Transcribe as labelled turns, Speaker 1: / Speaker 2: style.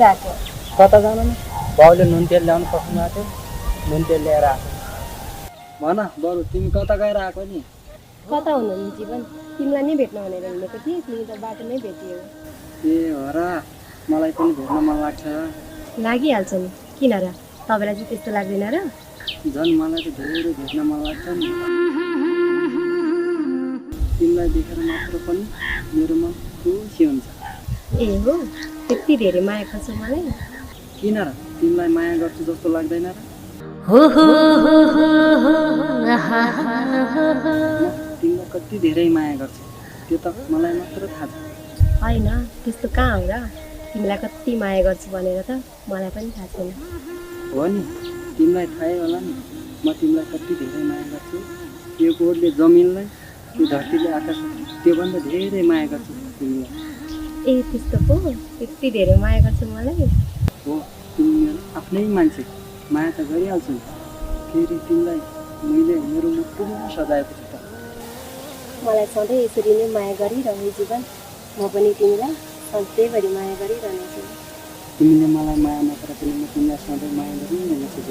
Speaker 1: राख्यो।
Speaker 2: कता जानु नि बाउले नुन तेल ल्याउनु पठाउनु भएको थियो नुन तेल ल्याएर आएको भन बरु तिमी कता गएर आएको नि
Speaker 1: कता हुनु नि जीवन, तिमीलाई नै भेट्न भनेर हिँडेको थिएँ, तिमी त बाटोमै भेटियो।
Speaker 2: ए हो र मलाई पनि भेट्न मन लाग्छ
Speaker 1: लागिहाल्छ नि, किन र तपाईँलाई चाहिँ त्यस्तो लाग्दैन र?
Speaker 2: झन् मलाई त धेरै भेट्न मन लाग्छ नि तिमीलाई देखेर मात्र पनि मेरो मन खुसी हुन्छ
Speaker 1: ए हो, त्यति धेरै माया गर्छ मलाई?
Speaker 2: किन र तिमीलाई माया गर्छु जस्तो लाग्दैन र तिमीलाई कति धेरै माया गर्छु त्यो त मलाई मात्र थाहा छ
Speaker 1: होइन, त्यस्तो कहाँ हो र? तिमीलाई कति माया गर्छु भनेर त मलाई पनि थाहा छैन।
Speaker 2: हो नि तिमीलाई थाहै होला नि म तिमीलाई कति धेरै माया गर्छु यो गोडले जमिनलाई यो धरतीले आकाशलाई त्योभन्दा धेरै माया गर्छु तिमीलाई
Speaker 1: ए त्यस्तो पो, यति धेरै माया गर्छु मलाई?
Speaker 2: हो तिमी मेरो आफ्नै मान्छे माया त गरिहाल्छु नि फेरि तिमीलाई मैले मेरो मुटुमा सजाएको छु त
Speaker 1: मलाई सधैँ यसरी नै माया गरिरहे जीवन, म पनि तिमीलाई सधैँभरि माया गरिरहनेछु।
Speaker 2: तिमीले मलाई माया नगर पनि म तिमीलाई सधैँ माया गरिरहनेछु